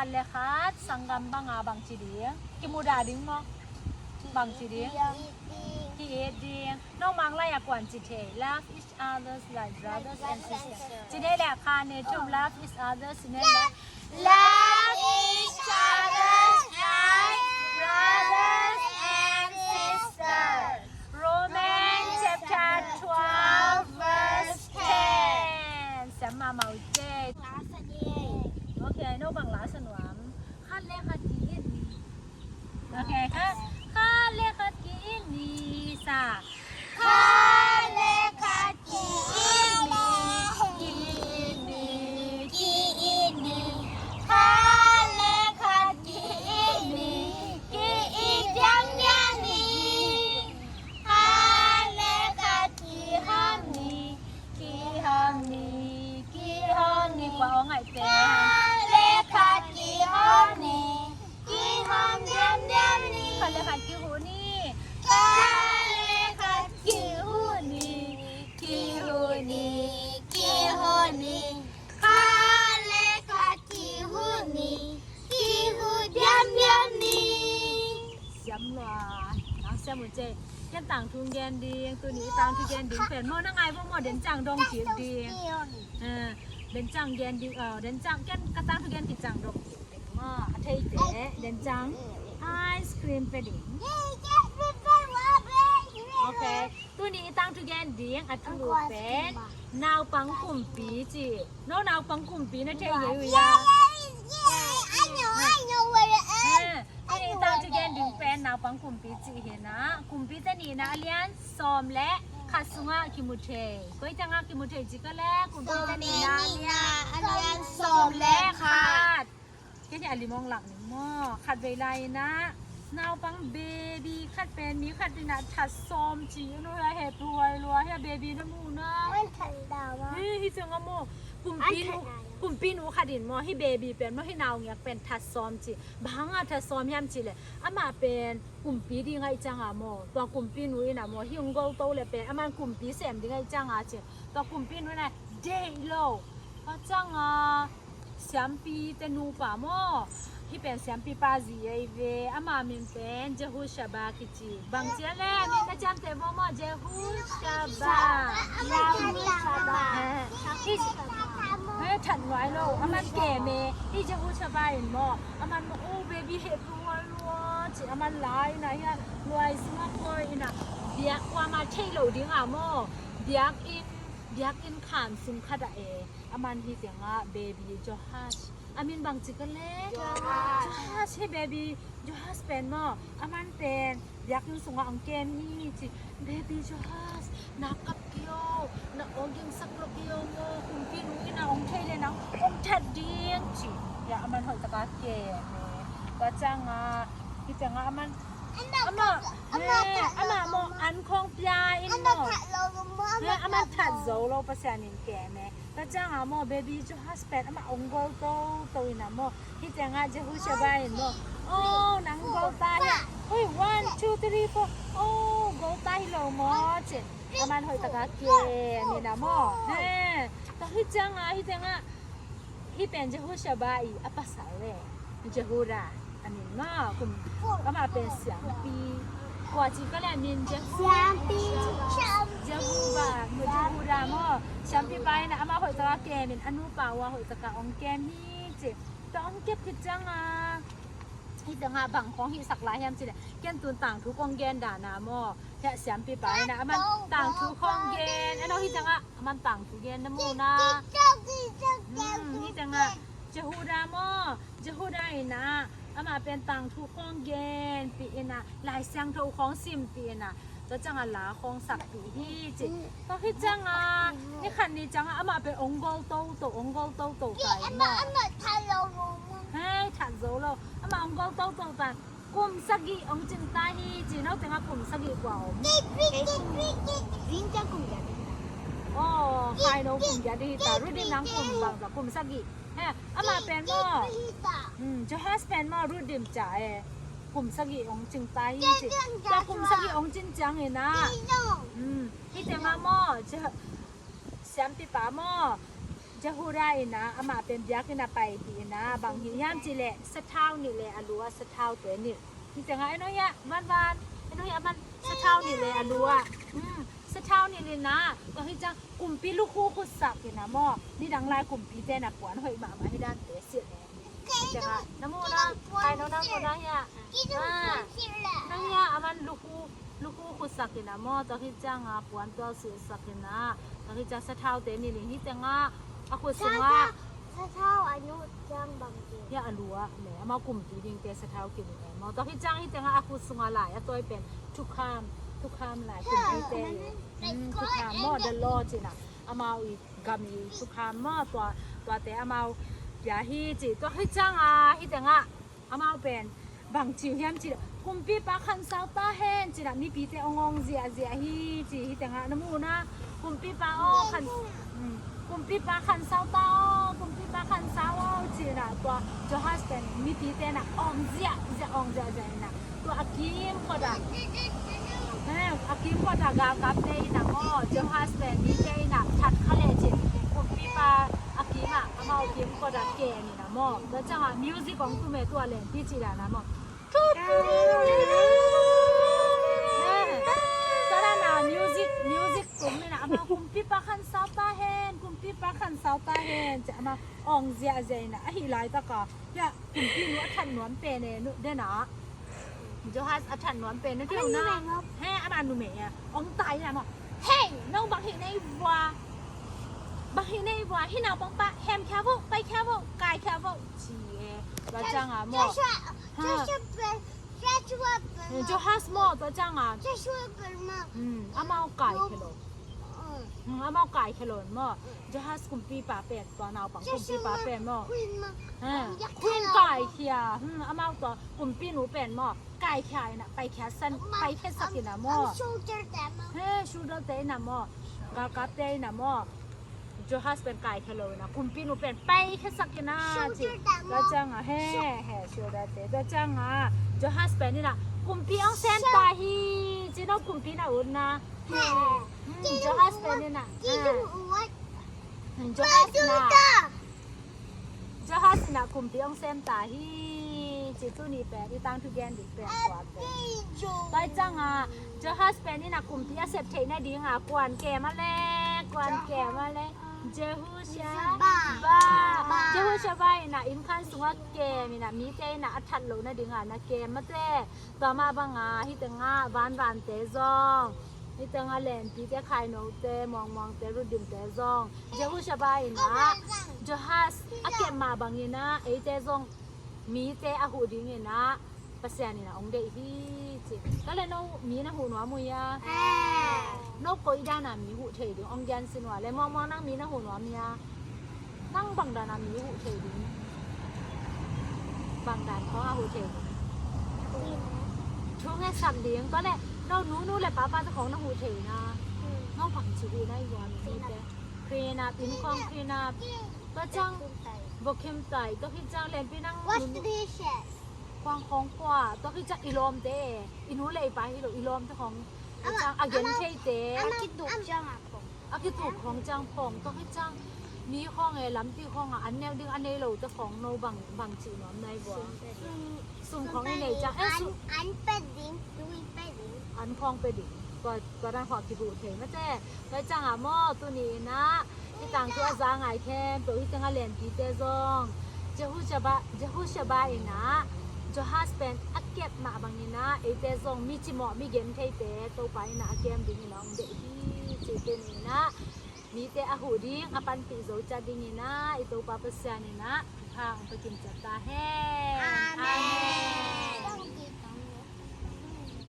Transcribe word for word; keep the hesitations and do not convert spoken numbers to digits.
Khat le khat sanggam banga bangci ding? Kimudah ding maw? Bangci ding? Ki-it ding. Nong Mang lai-a kua'n ci thei? Love each other like brothers and sisters. Ci thei le, khat, nih, thum, love each other, ci thei le. Love each other like brothers and sisters. Romans chapter twelve verse ten. Siam mahmah uh teh. Okay, no bang la sa nuam? Khat le khat ki-it ni. Okay, khat, khat le khat ki-it ni sa. Khat le khat ki-it ni, ki-it ni, ki-it ni. Khat le khat ki-it ni, ki-it diamdiam ni. Khat le khat kiham ni, kiham ni, kiham ni. Kua aw ngaihte? Khat le khat kiham ni, kiham diamdiam ni. Khat le khat kihuh ni. Khat le khat kihuh ni, kihuh ni, kihuh ni. Khat le khat kihuh ni, kihuh diamdiam ni. Siam lua. Nang siam uh teh. Ken tangthu gen ding, tuni tangthu gen ding pen maw, na ngai vo maw, den ciang dong kik ding. Eh, den ciang gen ding, eh, den ciang, ken ka tangthu gen kik ciang dong kik ding maw, a theite den ciang ice cream pe ding. Okay. Tuni i tangthu gen ding a thulu pen naupang kumpi ci. No, naupang kumpi na thei ngei uh hia? Eh, tuni i tangthu gen ding pen naupang kumpi ci hi na. Kumpite nihna a lian sawm le khat sungah kimu thei. Koi tangah kimu thei ci ka le, Kumpite nihna a lian sawm le khat. Kei ni a lim ong lak ning maw. Khat vei lai inah naupang baby khat pen mi khat inah that sawm ci, a nu hia, hehpih huai lua hia, baby na mu na. Hi, hi ciang a maw. Kumpi nu, kumpi nu khat in maw, hi baby pen maw, hi naungek pen that sawm ci. Bang hanga that sawm hiam ci le, amah pen kumpi ding ahih cianga maw, tua kumpi nu inah maw, hi ong gol to le pen aman kumpi sem ding ahih cianga ci. Tua kumpi nu inah deih lo. Tua cianga siampi te nupa maw, hih pen siampipa zi ei ve, ama min pen Jehoshaba kici. Bang cia le, a min na ciamteh baw maw, Jehoshaba. Hih, eh, that nuai lo, aman kem e. Hih Jehoshaba in maw, aman maw, oh, baby hehpih huai lua ci, aman la inah hia, luai sungah koi inah, biak kuama thei lo dinga maw, biakinn, biakinn khan sung khatah e. Aman hih tengah baby Joash. A min bang ci ka le? Joash. Joash, hi baby Joash pen maw, aman pen biakinn sungah ong kem hi ci. Baby Joash, na kap kei o, na ong gingsak lo kei o maw, kumpi nu inah ong thei le nang ong that ding ci. Ya, aman hoih taka kem e. Tua cianga, hih tengah aman, amah, amah maw an khawng pia in maw, aman that zo lo, Pasian in kem e. Tua cianga maw, baby Joash pen amah ong gol toto inah maw, hih tengah Jehoshaba in maw, oh, nang gol ta hia. Ui, one, two, three, four. Oh, gol ta hi lo maw ci. Aman hoih taka kem inah maw. He. Tua hih cianga, hih tengah, hih pen Jehoshaba i a pasal le, Jehoram a min maw, kum, amah pen siampi. Kua ci ka le a min Jehu-, siampi. Jehoram, Jehoram maw. Siampipa inah amah hoih taka kem in, a nupa uh a hoih taka ong kem hi ci. Tua ong kep khit cianga, hih tengah bang khawng hihsak lai hiam ci le, ken tun tangthu kong gen dana maw. Hia siampipa inah aman tangthu khawng gen. Eno, hih tengah aman tangthu gen na mu na. Hmm, hih tengah Jehoram maw, Jehoram inah amah pen tangthu khawng genpih inah, Lai Siangtho khawng simpih inah, tua cianga la khawng sakpih hi ci. Tua hih cianga ni khat ni cianga amah pen ong gol toto, ong gol toto kai maw. Hei, that zo lo. Amah ong gol toto ta. Kum sagih ong cing ta hi ci. No tengah kum sagih kua om? Oh, khai no kum giat hi ta. Rudim nang kum bang ta, kum sagih. He, amah pen maw, hmm, Joash pen maw, Rudim ca e. Kum sagih ong cing ta hi ci. Tua kum sagih ong cing ciang inah, hmm, hih tengah maw, siampipa maw, Jehuda in ah amah pen biakinn ah pai dih in ah, bang hi hiam cih leh sathau nih le a lu ah, sathaute nih. Hi ciangah en aw hiah, vanvan, en aw hiah, a man sathau nih le a lu ah. Hmm, sathau nih le na, tua hi ciang kumpi lukhu khutsak in ah maw, nidang lai kumpite na puan hoih mahmah hi dante silh ne. Hi ciangah na mu na, kai no na mu na hiah. Ah, na hiah a man lukhu, lukhu khutsak in ah maw, tua hi ciangah puan tual silhsak in ah, tua hi ciang sathaute nih ling hi ciangah a khut sungah. Sathau a nu ciang bang ci. Hiah a lu ah le amau kumpi dingte sathau kimu e maw. Tua hi ciang hi ciangah a khut sungah lai a tawi pen thukham, thukham lai kumpite hi. Hmm, thukham maw, the law ci in ah, amau i gam i thukham maw, tua, tuate amau pia hi ci. Tua hi ciangah hi ciangah amau pen bang ci uh hiam cih leh, kumpipa khansau ta hen ci in ah mipite awng awng ziahziah hi ci. Hi ciangah na mu na, kumpipa aw khan, hmm, kumpipa khansau ta aw, kumpipa khansau aw ci in ah tua Joas pen mipite na awng ziahziah, awng ziahziah in ah tua a kimkot ah, eh, a kimkot ah galkapte in ah maw, Joas pen mite in ah that kha leh ci in kumpipa a kim ah, amau kimkot ah kem in ah maw. Tua ciangah music hong tum e, tua lenpi cih dan ah maw. Tua dan ah music, music tum in ah amau kumpipa khansau ta hen, kumpipa khansau ta hen ci, amau awng ziahziah in ah, ahi laitak ah hiah kumpinu a that nuam pen e, nu den ah. Joas a that nuam pen na, tiu na. He, ama numei a ong tai na maw. Hei, nong bang hih nei vua. Bang hih nei vua, hih naupangpa hemkhia vo, paikhia vo, kaikhia vo ci e. Tua ciangah maw. Joas maw, tua ciangah. Hmm, amau kaikhia lo. Hmm, amau kaikhia lo maw. Joas kumpipa pen, tua naupang kumpipa pen maw. Queen kaikhia. Hmm, amau tua kumpinu pen maw, kaikhia in ah, paikhia san, paikhiasak in ah maw. He, soldierte in ah maw, galkapte in ah maw. Joas pen kaikhia lo in ah kumpinu pen paikhiasak in ah ci. Tua ciangah he, he, solderte. Tua ciangah Joas pen in ah kumpi ong sem ta hi ci, no kumpi na ut na. Hmm, Joas pen in ah. Joas in ah. Joas in ah kumpi ong sem ta hi ci, tuni pen i tangthu gen ding pen tua pen. Tua ciangah Joas pen in ah kumpi a sep theih nading ah kuan kem a le, kuan kem a le. Jehoshaba. Jehoshaba in ah innkhan sungah kem in ah mite in ah a that loh nading ah na kem mate. Tua mah bangah hi tengah vanvante zong, hi tengah lenpite, khainote, muangmuangte, rutdimte zong Jehoshaba in ah Joas a kep mah bangin ah eite zong mite a huh dingin ah Pasian in ah ong deih hi ci. Ka le no mi na huh nuam uh hia? No koi dan a mi huh thei ding ong gen sin uh a le, muangmuang nang mi na huh nuam hia? Nang bang dan a mi huh thei ding? Bang dan khawng a huh thei ding? Thu ngetsak ding. Tua le no nunu le papa te khawng na huh thei na? No bang ci huh na i guan mite? Clean up, inn khawng clean up. Tua ciang vacuum tai, tua khit ciang lenpi nang nunu. Khuang khawng kua, tua khit ciang i lawmte, i nu le i pa hi lo, i lawmte khawng. Tua ciang a gen theite. A kituk ciang a khawng. A kituk khawng ciang phawng, tua khit ciang mi khawng e, lampi khawng ah an nek ding a nei lote khawng no bang, bang cih nuam na i guan? Sum khawng i neih ciang, eh, sum. An, an pia ding, tui pia ding. An khawng pia ding. Tua, tua dan khawng a kihuh thei mate. Tua ciangah maw, tuni in ah i tangthu a za ngai khempeuh hi tengah lenpite zong Jehoshaba, Jehoshaba in ah Joas pen a kep mah bangin ah eite zong mi cimawh, mi gentheite Topa in ah a kem dingin ah ong deih hi ci. Tuni in ah mite a huh ding a panpih zo ciat dingin ah i Topa Pasian in ah thupha ong pia kim ciat ta hen. Amen.